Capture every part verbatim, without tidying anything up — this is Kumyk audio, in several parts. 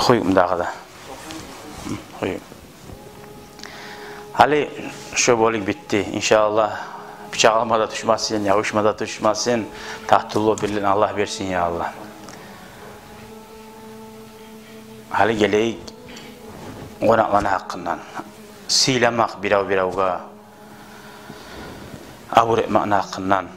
Къоюгъузму дагъы да? Къоюгъуз. Гьали шо бёлюк битди. Иншааллагь, бичакъ алма да тюшмесин, ябушма да тюшмесин. Татывлу бирликни Аллагь берсин, я Аллагь. Гьали гелейик къонакъланы гьакъындан. Сыйламакъ, бирев-биревге абур этмекни гьакъындан.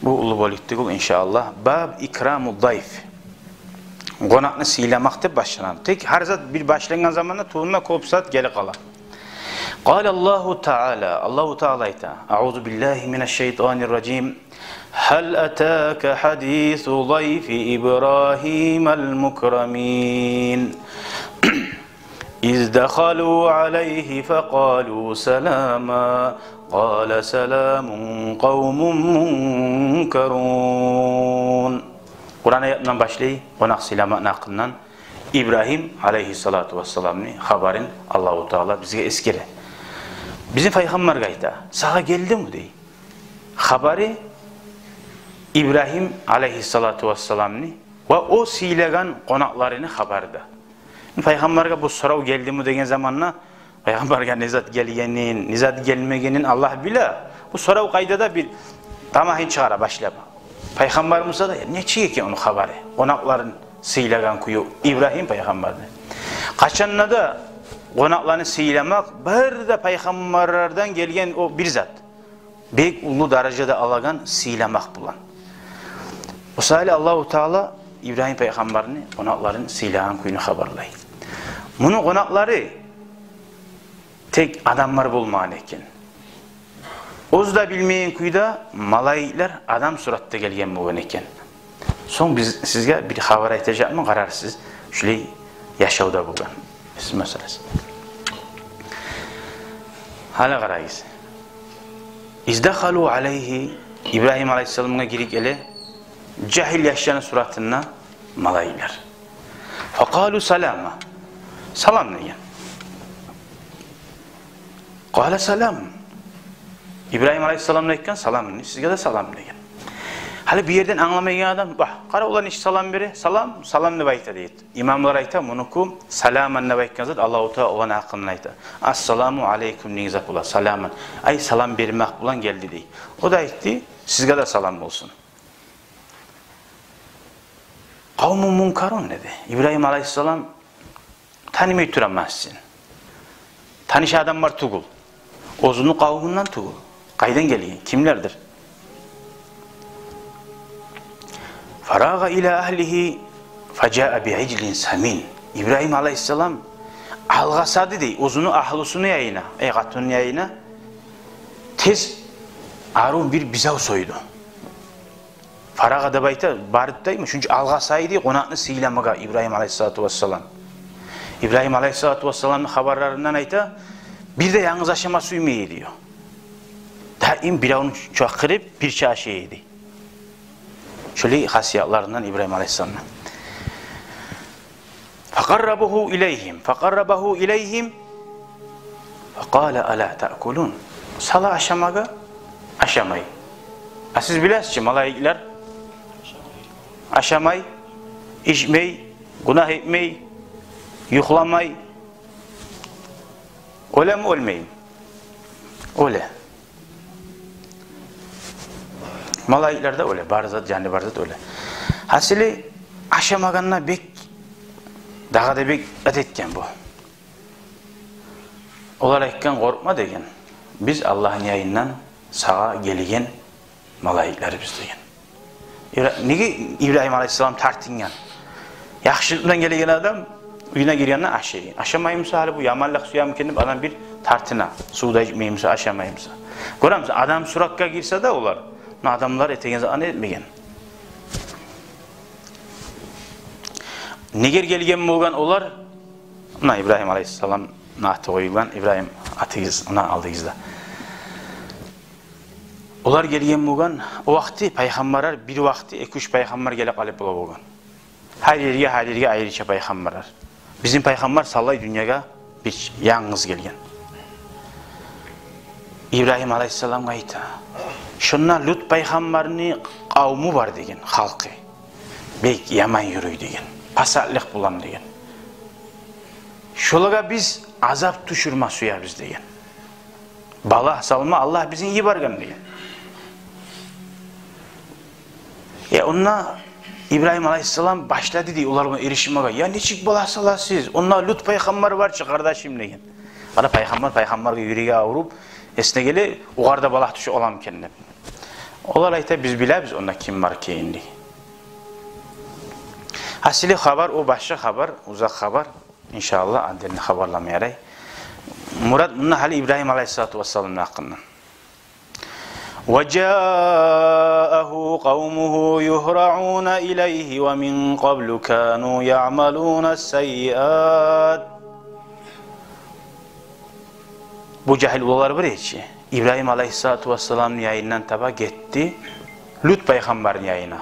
Бу уллу бёлюк тюгюл, иншааллагь. Баб икраму дайф. Къонакъны сыйламакъ деп башлана. Тек гьар зат бир башлангъан заманда тувунда кёп зат гелип къала. Къала Аллагьу Таала, Аллагьу Таала айта: «Аузу биллагьи минаш шайтанир ражим. Гьал атака гьадису дайфи Ибрагьимал мукрамин. Из дахалу алайгьи факъалу салама, къала саламун къавмун мункарун». Къуран аятындан башлай, къонакъ сыйламакъны гьакъындан, Ибрагьим алайгьиссалату вассаламны хабарын Аллагьу Таала бизге эсгере. Бизин пайхаммаргъа айта: «Сагъа гелдими, – дей, – хабары Ибрагьим алайгьиссалату вассаламны ва о сыйлагъан къонакъларыны хабары да?» Пайхаммаргъа бу сорав гелдими деген заманда, пайхаммаргъа не зат гелгенин, не зат гелмегенин Аллагь биле. Бу сорав къайда да бир тамагьын чыгъара башлап. Пайхаммар буса да, нечик экен ону хабары, къонакъларын сыйлагъан кюю Ибрагьим пайхаммарны. Къачан да къонакъланы сыйламакъ бары да пайхаммарлардан гелген о бир зат. Бек уллу даражада алагъан сыйламакъ булан. О саялы Аллагьу Таала Ибрагьим пайхаммарны къонакъларын сыйлагъан кюйню хабарлай. Муну къонакълары тек адамлар болмагъан экен. Оьзю де билмеген кюйде малайиклер адам суратда гелген болгъан экен. Сонг биз сизге бир хабар айтажакъман, къарарсыз, шулай яшавда болгъан. Сиз масаласы. Гьали къарагъыз. Из дахалу алайгьи, Ибрагьим алайгьиссаламгъа гирип геле жагьил яшланы суратында малайиклер. Факъалу салама. Салам деген. Къала салам. Ибрагьим алайгьиссалам да айтгъан: «Салам, сизге де салам», – деген. Гьали бу ерден англамайгъан адам: «Багь, къара, олар нечик салам бере, салам, салам деп айта», – дейди. Имамлар айта, мунуку саламан деп айтгъан зат Аллагьу Таала оланы гьакъындан айта. «Ассаламу алайкум» деген зат бола, саламан. Ай, салам бермек булан гелди, дей. О да айтды: «Сизге де салам болсун». «Къавмун мункарун», – деди. Ибрагьим алайгьиссалам: «Танымай тураман сизин. Таныш адамлар тюгюл. Оьзюню къавмундан тюгюл. Къайдан гелген? Кимлердир?» Фарагъа ила агьлигьи фажаа биижлин самин. Ибрагьим алайгьиссалам алгъасады, дей, оьзюню агьлюсюню янына, эй, къатынны янына, тез арив бир бузав сойду. Фарагъа деп айта, барды даймы, шунча алгъасайды къонакъны сыйламагъа Ибрагьим алайгьиссалату вассалам. Ибрагьим алайгьиссалату вассаламны хабарларындан айта, бир де янгыз ашама сюймей эди. Даим биревню чакъырып, бирче ашай эди. Шолай хасиятларындан Ибрагьим алайгьиссаламны. Факъаррабагьу илайгьим, факъаррабагьу илайгьим, факъала: «Ала таъкулун?» Сала ашамагъа, ашамай. А сиз билесиз чи, малайиклер ашамай, ичмей, гюнагь этмей, юхламай. Оьлеми, оьлмейми? Оьле. Малайиклер де оьле, бар зат, жаны бар зат оьле. Гьасили, ашамагъанда бек, дагъы да бек ат этген бу. Олар айтгъан: «Къоркъма, – деген, – биз Аллагьны янындан сагъа гелген малайиклербиз», – деген. Ибра-, неге Ибрагьим алайгьиссалам тартынгъан? Яхшылыкъ булан гелген адам уьюне гиргенде ашай. Ашамай буса, гьали бу яманлыкъ сюеми экен деп, адам бир тартына. Сув да ичмей буса, ашамай буса. Гёремисиз, адам суратгъа гирсе де олар, муна адамлар этеген затны этмеген. Негер гелген болгъан олар, муна Ибрагьим алайгьиссаламны аты къоюлгъан, Ибрагьим атыгъыз, муна алдыгъызда. Олар гелген болгъан, о вакъти пайхаммарлар, бир вакъти эки-уьч пайхаммар гелип къалып бола болгъан. Гьар ерге, гьар ерге айрыча пайхаммарлар. Бизин пайхаммар саллай дюньягъа бир янгыз гелген. Ибрагьим алайгьиссаламгъа айта: «Шонда Лут пайхаммарны къавму бар, – деген, – халкъы. Бек яман юрюй», – деген. пасатлыкъ булан деген. Шолагъа биз азап тюшюрме сюебиз деген. Балагь салма Аллагь бизин йиберген деген. Я, онда Ибрагьим алайгьиссалам башлады дей олар булан эришмеге. Я, нечик балагь саласыз? Онда Лут пайхаммар бар чы, къардашым, деген. Къара, пайхаммар пайхаммаргъа юреги авруп, эсине геле, огъар да балагь тюшюп къаламы экен деп. Олар айта, биз билебиз онда ким бар экенни. Гьасили хабар, о башгъа хабар, узакъ хабар. Иншааллагь, отдельно хабарлама ярай. Мурат мунда гьали Ибрагьим алайгьиссалату вассаламны гьакъында. وجاءه قومه يهرعون إليه ومن قبل كانوا يعملون السيئات. Бу жагьил уланлар бар эди чи, Ибрагьим алайгьиссалату вассаламны янындан таба гетди Лут пайхаммарны янына.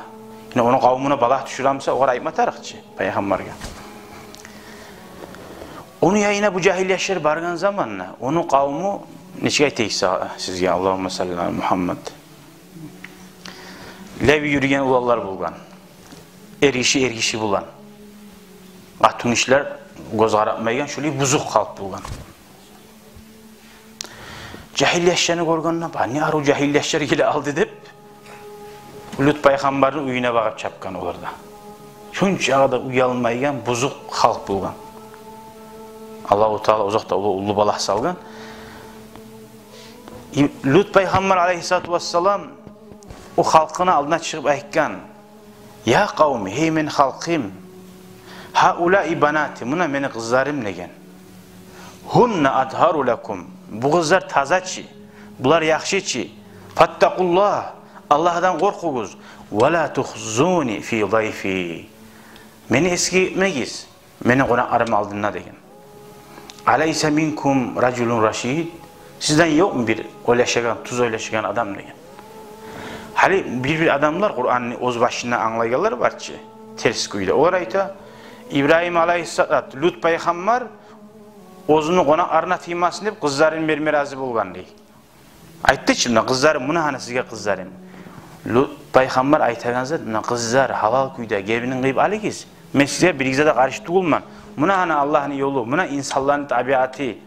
Яни ону къавмуна балагь тюшюрме буса, огъар айтма тарыкъ чы, пайхаммаргъа. Ону янына бу жагьил яшлар баргъан заманда, ону къавму, нечик айтайыкъ сагъа, сизге, Аллагьумма салли ала Мугьаммад, леви юрюген уланлар болгъан. Эргиши эргиши булан. Къатынгишилер гёз къаратмайгъан, шолай бузукъ халкъ болгъан. Жагьил яшланы гёргенде, «Ба, не арив жагьил яшлар геле къалды», — деп, Лут пайхаммарны уьюне багъып чапгъан олар да. Шончакъы да уялмайгъан бузукъ халкъ болгъан. Аллагьу Таала узакъда уллу, уллу балагь салгъан. И Лут пайхаммар алайгьиссалату вассалам о халкъыны алдына чыгъып айтгъан: «Я къавми, гьей мени халкъым, гьаулаи банати, муна мени къызларым», — деген. «Гьунна атгьару лакум, бу къызлар таза чы, булар яхшы чы. Фаттакъуллагь, Аллагьдан къоркъугъуз. Ва ла тухзуни фи дайфи, мени эсгик этмегиз мени къонакъларым алдында», — деген. «Алайса минкум ражулун рашид? Сизден ёкъму бир ойлашагъан, тюз ойлашагъан адам?» — деген. Гьали бир-бир адамлар, Къуранны оьз башындан англайгъанлар бар чы, терс кюйде. Олар айта, Ибрагьим алайгьиссалат, Лут пайхаммар оьзюню къонакъларына тиймесин деп къызларын берме рази болгъан дей. Айтды чы, муна къызларым, муна гьана сизге къызларым. Лут пайхаммар айтагъан зат, муна къызлар, гьалал кюйде гебинин къыйып алыгъыз. Мен сизге биригизге де къаршы тюгюлмен. Муна гьана Аллагьны ёлу, муна инсанланы табиаты.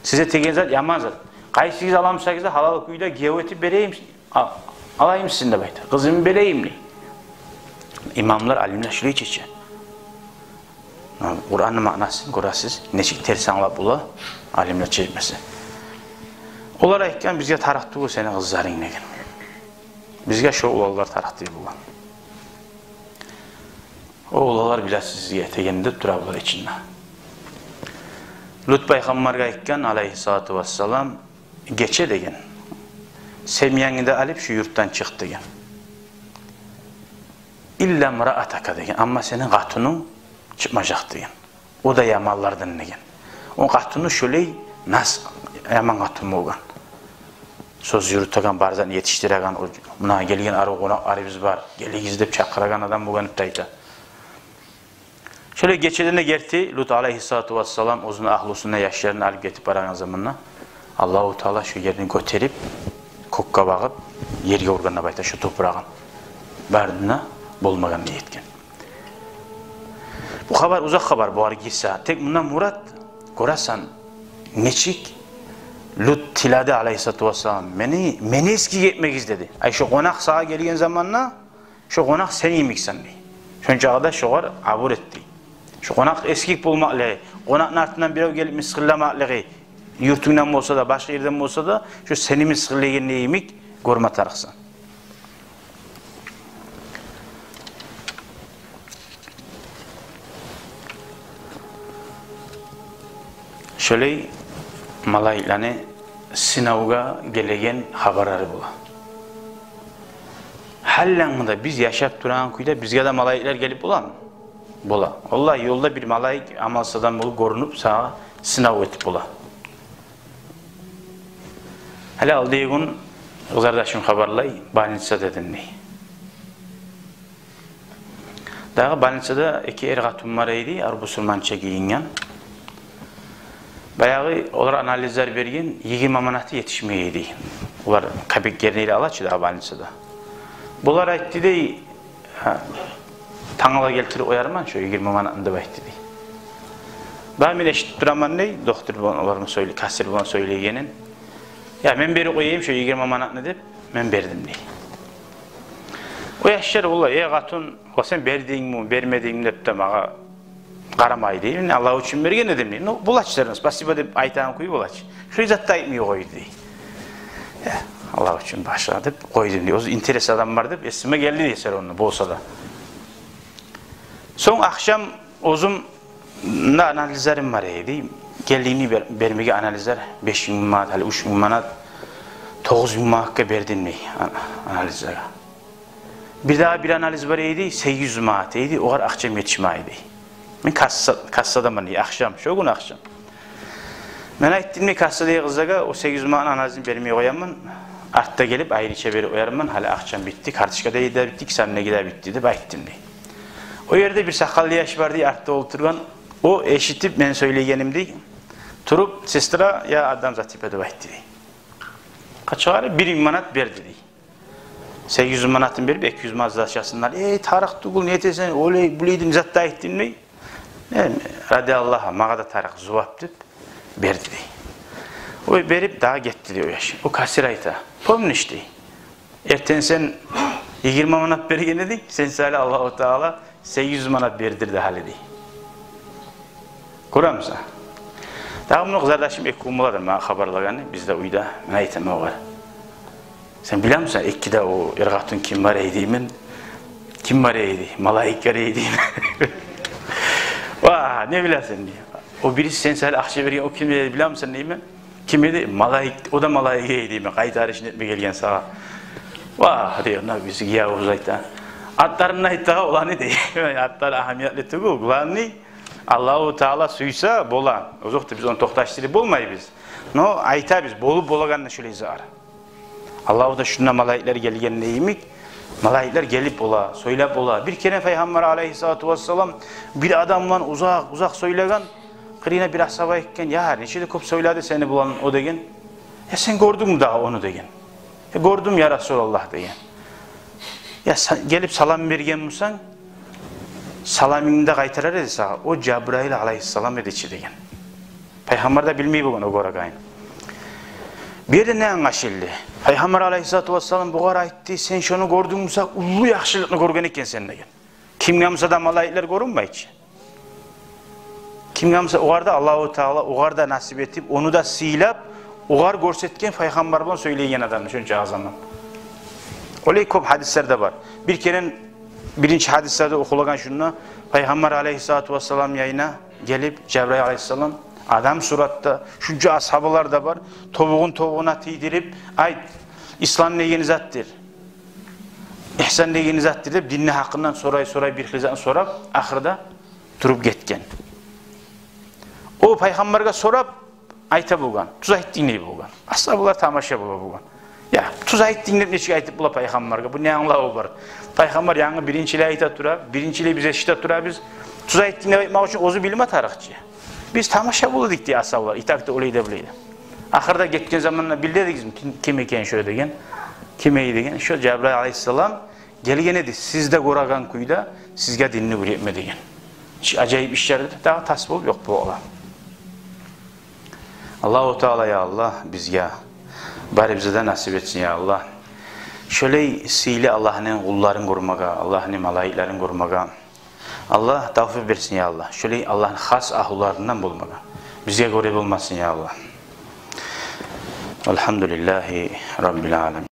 Сизге тиеген зат яман зат. Къайсыгъыз аламсагъыз да, гьалал кюйде гебин этип берейим, а-, алайым сизин деп айта. Къызымны берейим дей. Имамлар, алимлер шулай чече. Къуранны маънасын гёресиз, нечик терс англап бола, алимлер чечмесе. Олар айтгъан: «Бизге тарыкъ тюгюл сени къызларынг», — деген. «Бизге шо уланлар тарыкъ тюгюл болгъан». О уланлар билесиз сизге тиегенни деп тура булар ичинде. Лут пайхаммаргъа айтгъан алайгьиссалату вассалам: «Гече, — деген, — семьянгны да алып, шу юртдан чыкъ», — деген. «Илла мраатака, — деген, — амма сени къатынынг чыкъмажакъ», — деген. «О да яманлардан», — деген. О къатыны шолай нас, яман къатын болгъан. Сёз юрютеген, бар затны етишдиреген, о, муна гелген арив къонакъларыбыз бар, гелигиз деп чакъырагъан адам болгъан деп айта. Шолай гечеден де герти Лут алайгьиссалату вассалам оьзюню агьлюсюн, яшларын алып гетип барагъан заманда, Аллагьу Таала шо ерни гётерип, кёкге багъып, ерге ургъан деп айта шо топурагъын. Барын да болмагъан не этген. Бу хабар узакъ хабар, бугъар гирсе. Тек мундан мурат, гёресен, нечик Лут тиледи алайгьиссалату вассалам: «Мени, мени эсгик этмегиз», — деди. Ай, шо къонакъ сагъа гелген заманда, шо къонакъ сен йимиксен дей. Шончакъы да шогъар абур этди. Шо къонакъ эсгик болмакълыгъы, къонакъны артындан бирев гелип мысгъылламакълыгъы, юртунгдан болса да, башгъа ерден болса да, шо сени мысгъыллайгъан йимик гёрме тарыкъсан. Шолай малайиклени сынавгъа гелеген хабарлары бола. Гьаллангыда биз яшап турагъан кюйде бизге де малайиклер гелип боламы? Бола. Валлагь, ёлда бир малайик амалсыз адам болуп гёрюнюп, сагъа сынав этип бола. Гьали алдагъы гюн къызардашым хабарлай, больницада эдим дей. Дагъы больницада эки эр-къатын бар эди, ар бусурманча гийинген. Баягъы олар анализлер берген, йигирма манаты етишмей эди. Олар капекгерин ала чы дагъы больницада. Булар айтды дей, гьа, тангала гелтирип къоярман шо йигирма манатны», — деп айтды дей. «Ба, мен эшитип тураман, — дей, — доктор булан, олар булан сёйле-, кассир булан сёйлейгенин. Я, мен берип къояйым шо йигирма манатны», — деп, мен бердим дей. О яшлар: «Валла, э, къатын, о сен бердингми, бермедингми деп де магъа къарамай, — дей. — Мен Аллагь учун берген эдим, — дей. — Ну, бола чы, спасибо деп айтагъан кюй бола чы. Шо зат да айтмай къойду, — дей. — Я, Аллагь учун башла деп къойдум, — дей. — Оьзю интерес адам бар деп эсиме гелди, — дей, — сорав болса да. Сонг ахшам оьзюм мунда анализлерим бар эди. Гелдим бер-, бермеге анализлер, беш минг манат, гьали уьч минг манат, тогъуз минг манатгъа бердим, — дей, — ан-, анализлеге. Бирдагъы бир анализ бар эди, сегиз юз манат эди, огъар акъчам етишмей эди. Мен касса-, кассадаман, — дей, — ахшам, шо гюн ахшам. Мен айтдым, — дей, — кассадагъы къызлагъа о сегиз юз манат анализни бермей къояман, артда гелип айрыча берип къоярман, гьали акъчам битди, карточкада да битди, кисамдагъы да битди», — деп айтдым дей. О ерде бир сакъаллы яш бар дей, артда олтургъан, о эшитип мен сёйлейгенимни, туруп: «Сестра, я отдам за тебя», — деп айтды дей. Къачагъары бир минг манат берди дей. Сегиз юз манатын берип, эки юз манат сдачасын алып: «Эй, тарыкъ тюгюл, не этесен, олай, булай», — деп зат да айтдым дей. «Э, ради Аллагь, магъа да тарыкъ зувап», — деп берди дей. О берип дагъы гетди дей о яш. О кассир айта: «Помнишь, — дей, — эртен сен йигирма манат берген эдинг, сен сагъа Аллагьу Таала сегиз юз манат бердирди гьали», — дей. Гёремисен? Дагъы муну къызардашым эки гюн боладыр магъа хабарлагъаны, бизде уьйде. Мен айтаман огъар: «Сен билемисен, эки де о эр-къатын ким бар эди?» — деймен. «Ким бар эди?» — дей. «Малайиклер эди», — деймен. «Ва, не билесен?» — дей. «О бириси сен сагъа акъча берген, о ким эди билемисен?» — деймен. «Ким эди?» — «Малайик, о да малайик эди», — деймен. «Къайтарышын этме гелген сагъа». «Ва, — дей, — онда бизге явуз айта». «Атларын айт дагъы оланы», — дей. «Атлары агьамиятлы тюгюл, главный, Аллагьу Таала сюйсе бола. Озокъда, биз ону токъташдырып болмайбыз. Но айтабыз, болуп болагъанны шолай зар. Аллагьу да шунда малайиклер гелген йимик, малайиклер гелип бола, сёйлеп бола». Бир керен Пайхаммар алайгьиссалату вассалам бир адам булан узакъ, узакъ сёйлеген, къырыйына бир асгьаба этген: «Я, нече де кёп сёйледи сени булан о», — деген. «Я, сен гёрдюнгмю дагъы ону?» — деген. «Я, гёрдюм, я Расулаллагь», — деген. «Я, сен гелип салам берген бусанг, саламынгны да къайтарар эди сагъа. О Жабрайыл алайгьиссалам эди чи», — деген. Пайхаммар да билмей болгъан о гёрегенин. Бу ерден не англашылды? Пайхаммар алайгьиссалату вассалам бугъар айтды: «Сен шону гёрдюнг буса, уллу яхшылыкъны гёрген экенсен», — деген. Кимге буса да малайиклер гёрюнмей чи. Кимге буса, огъар да Аллагьу Таала, огъар да насип этип, ону да сыйлап, огъар гёрсетген пайхаммар булан сёйлейген адамны шонча заман. Олай кёп гьадислер де бар. Бир керен биринчи гьадислерде охулагъан шунда, Пайхаммар алайгьиссалату вассалам янына гелип Жабрайыл алайгьиссалам адам суратда, шунча асгьабалар да бар, тобугъун тобугъуна тийдирип: «Айт, ислам деген затдыр, игьсан деген затдыр», — деп динни гьакъындан сорай-сорай, бир хыйлы затны сорап, ахырда туруп гетген. О Пайхаммаргъа сорап айта болгъан, тюз айтдынг дей болгъан. Асгьабалар тамаша бола болгъан. Я, тюз айтдынг деп нечик айтып бола Пайхаммаргъа? Бу не англаву бар? Пайхаммар янгы биринчилей айта тура, биринчилей биз эшите турабыз. Тюз айтдынг деп айтмакъ учун оьзю билме тарыкъ чы. Биз тамаша бола эдик дей асгьабалар, и так да олай да, булай да. Ахырда гетген заманда: «Билдигизми ким, ким экен шо?» — деген. «Ким эди?» — деген. «Шо Жабрайыл алайгьиссалам гелген эди, сиз де гёреген кюйде, сизге динни уьйретме», — деген. Чи ажайып ишлер де дагъы тас болуп ёкъ бола. Аллагьу Таала, я Аллагь, бизге, барыбызгъа да насип этсин, я Аллагь, шолай сыйлы Аллагьны къулларын гёрмеге, Аллагьны малайиклерин гёрмеге. Аллагь тавфикъ берсин, я Аллагь, шолай Аллагьны хас агьлуларындан болмагъа. Бизге гёре болмасын, я Аллагь. Альгьамдулиллагьи раббиль аламин.